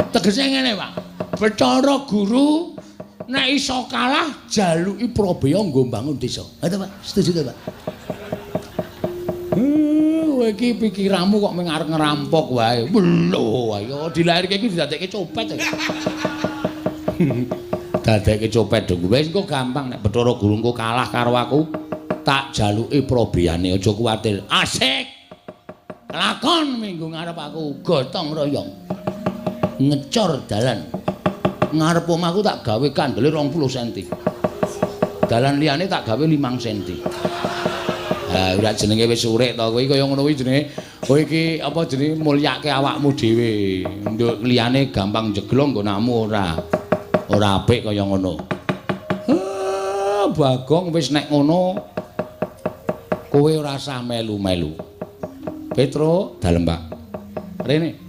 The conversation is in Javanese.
Tegese ngene, Pak. Bathara Guru nek iso kalah jaluki prabeya nggo mbangun desa. Ha to, Pak? Setuju to, Pak? Kowe iki pikiranmu kok mung arep ngerampok wae. Lho, ayo dilairke iki didadekke copet. Dadekke copet dong. Wis engko gampang nek Bathara Guru engko kalah karo aku, tak jaluki prabeyane, aja kuwatir. Asik. Lakon minggu ngarep aku gotong royong. Ngecor dalan. Ngarep omahku tak gawe kandele 20 cm. Dalan liyane tak gawe 5 cm. Ha, ora jenenge wis urip to kowe kaya ngono kuwi jenenge. Kowe iki apa jenenge mulyake awakmu dhewe. Nduk liyane gampang jeglong nggonamu ora. Ora apik kaya ngono. Bagong wis nek ngono kowe ora usah melu-melu. Petro, dalem, Pak. Rene.